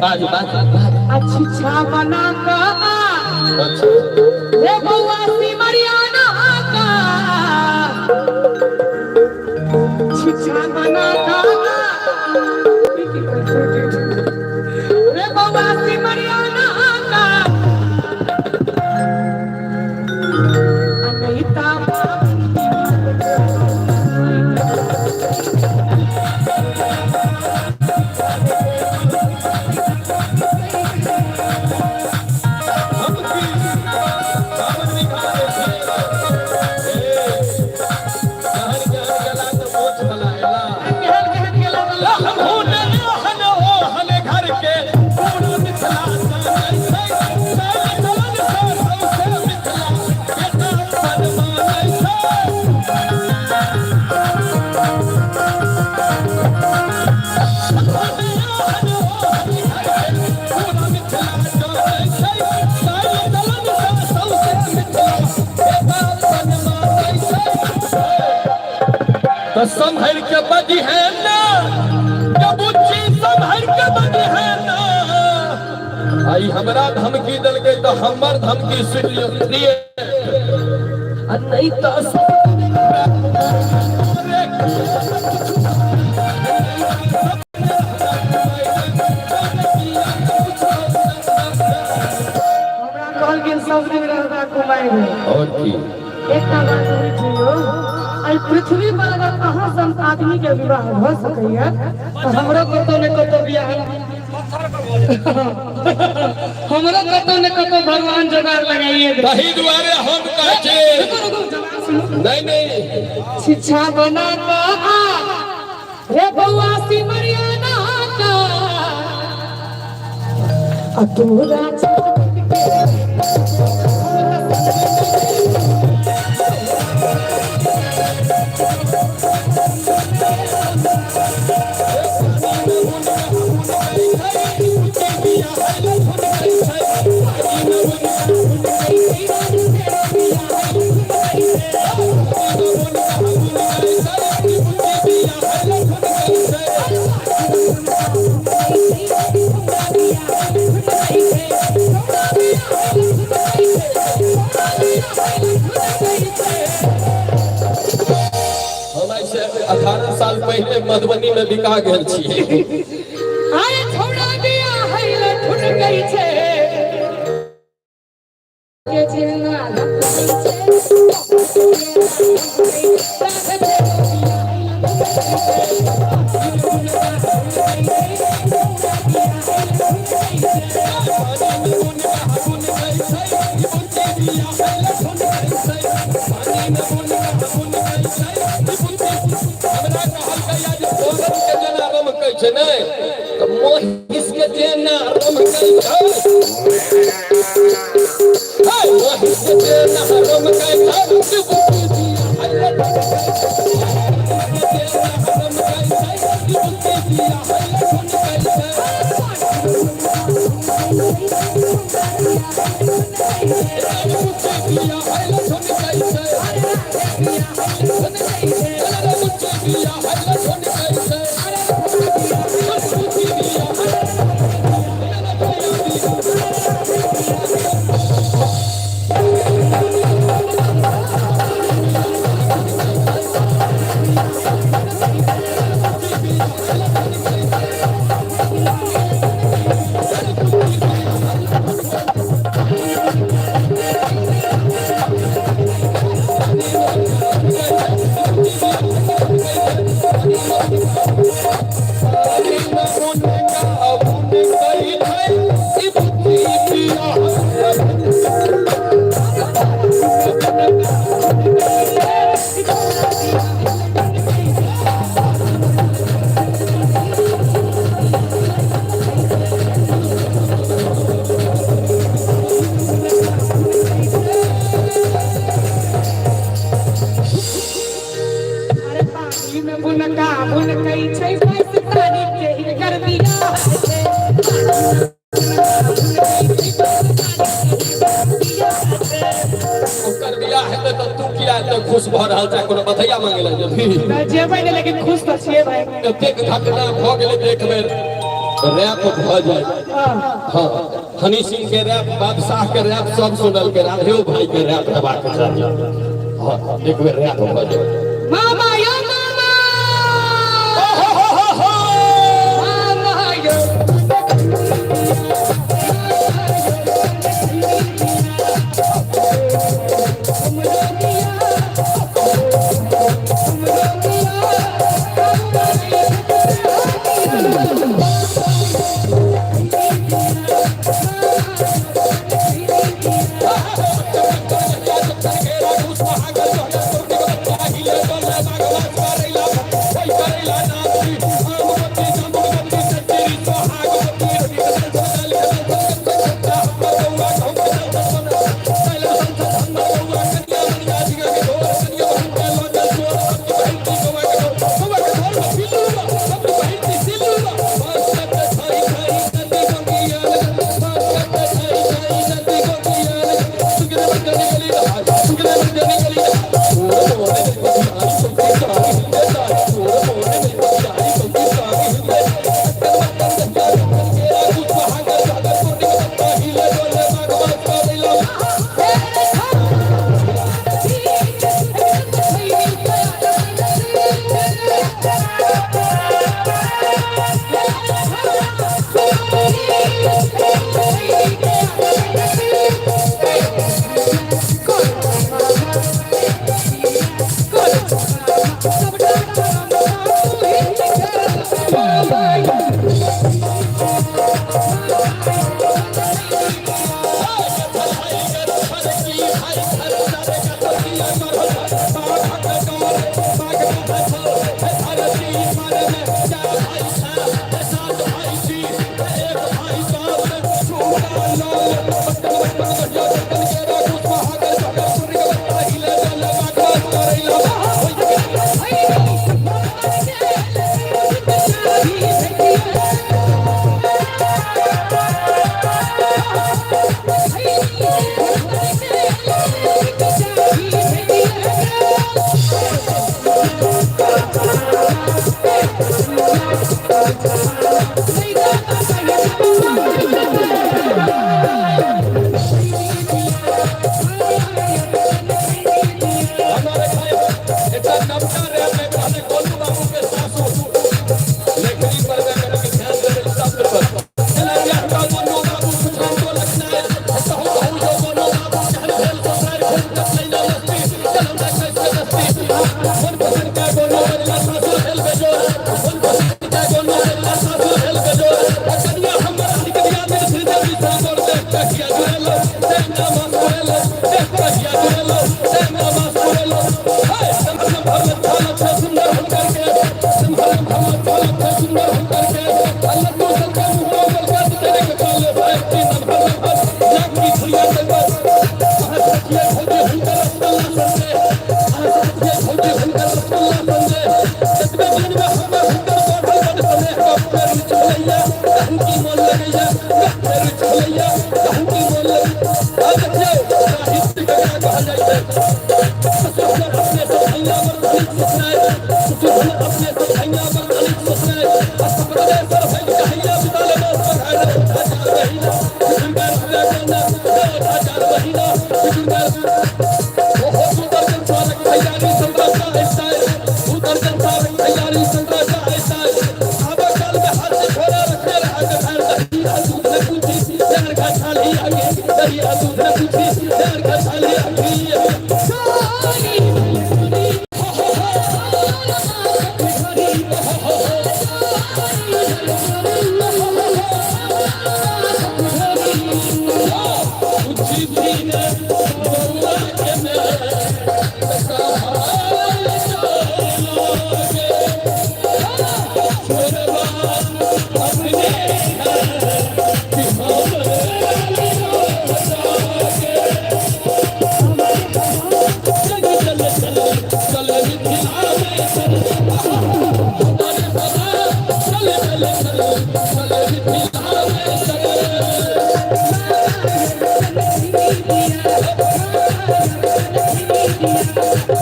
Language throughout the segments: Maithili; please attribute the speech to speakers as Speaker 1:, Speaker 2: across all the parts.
Speaker 1: बाजू बाजू बाजू।
Speaker 2: अच्छा बना कऽ
Speaker 1: अच्छा।
Speaker 2: रे बौआ सिमरियाना का छिछा बना कऽ रे बौआ सिमरियाना का अनहिता।
Speaker 1: धमकी 52 बीघा के खेत। ए, जहन जहन गेला तऽ मोछ वाला एला।
Speaker 2: केहन केहन गेला?
Speaker 1: हमहूँ ने ओहन ओहन घर के पूरा मिथिला जानै छै। चालि चलन सँ सौंसे मिथिला बेटा अपन मानै छै। हमहूँ ने ओहन ओहन घर के पूरा मिथिला जानै छै। चालि चलन सँ सौंसे मिथिला बेटा अपन मानै छै। तऽ सम्हरि के बजी है ना के बुच्ची, सम्हरि के बजी है ना। आई हमरा धमकी देलकै तऽ हमर धमकी सुनि लियौ प्रिय, आ नहि तऽ
Speaker 2: हमरा कहल गेल सब दिन रहबा कुमारि।
Speaker 1: और की?
Speaker 2: एकटा बात होइ छै यौ, एहि पृथ्वी पर अगर अहाँ सन आदमी के विवाह भऽ सकैया तऽ हमरो कतौ ने कतौ बियाह, हमरो कतौ ने कतौ भगवान जोगाड़ लगाइए दे।
Speaker 1: तही दुआरे हम कहै छी।
Speaker 2: रुकू रुकू, जवाब सुनू।
Speaker 1: नहीं नहीं।
Speaker 2: शिक्षा बना कऽ आ रे बौआ सिमरियाना का आ तोरा
Speaker 1: हम आइसँ 18 साल पहिले मधुबनी में बिका गेल छियै।
Speaker 2: अरे छौड़ा बिया है ठुनकै छै के जेना छै।
Speaker 1: हमरा कहलकै जे औरत के जेना रमकै छै नहि तऽ महिष के जेना रमकै छै। हे, महिष के जेना रमकै छै। भऽ रहल छै, कोनो बधैया मांगे लए जेबही?
Speaker 2: नहि जेबै नहि, लेकिन खुश तऽ छियै भाई।
Speaker 1: एतेक घटना भऽ गेलै तऽ एक बेर रैप भऽ जाय।
Speaker 2: हाँ।
Speaker 1: हाँ, हनी सिंह के रैप, बादशाह के रैप सब सुनल के, राधेव भाई के रैप हेबाक चाही। हाँ, एक बेर रैप भऽ जाय।
Speaker 2: मामा यो मामा,
Speaker 1: ओ हो हो हो हो।
Speaker 2: मामा यो।
Speaker 1: हमारे भाई एकटा नवका रैप में कहले गोलू बाबू के सासु लेखनी पर में कने के ध्यान देबै शब्द पर। चला गया गोलू बाबू कुछ तो लगना है, कहू कहू जो गोलू बाबू केहन भेल ससुरारि खूब कटलैना मस्ती, चलौना कैसे दस्ती। मन पसंद के गोलू बजला सासु भेल बेजोड़, मन पसंद के गोलू बजला सासु भेल बेजोड़। कनिया हमर निकलिया में श्रीदेवी सागर देख कहिया जुड़ेलो, तेना मास पुरेलो, देख कहिया जुड़ेलो, तेना मास पुरेलो। हाय संभल भगत थाल छ सुंदर हुनकर के, संभल भगत थाल छ सुंदर हुनकर के, अल्लाह तू सबके मुंह में बरकत तेरे के काले भाई तीन नंबर नंबर नाक की छुरिया नंबर। अहाँ सखिए भौजी हुनकर रसगुल्ला संजय, अहाँ सखिए भौजी हुनकर रसगुल्ला संजय, जतबे दिन में हमर हुनकर बढ़ल बड़ स्नेह, गप में रुचि भलैया कहूँ की मोन लगैया, गप में रुचि भलैया कहूँ की मोन लगैया। आ देखियौ साहित्य केकरा कहल जाइ छै। सुशोभन अपने सब भैया पर दलित सोचनाइ, सुशोभन अपने सब भैया पर दलित सोचनाइ, असप्रदे सर भैल कहैया बिताले मास पढ़ाइ 2000 महीना बिजुर्गा रहबे करना, 2000 महीना बिजुर्गा। ओहो दू दर्जन सालक तैयारी संतरा स्टाइल, दू दर्जन सालक तैयारी संतरा स्टाइल। आबा काल में हाथ से घोड़ा रखने रहा के भैर, दही आ दूध न पूछी यार का छाली आगे, दही आ दूध न पूछी यार का छाली आगे।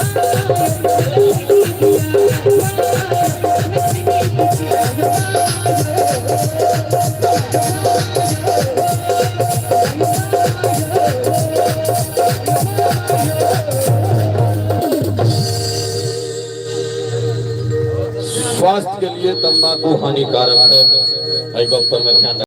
Speaker 2: Thank you.
Speaker 1: स्वास्थ्य के लिए तंबाकू हानिकारक है, एहि गप पर में ध्यान।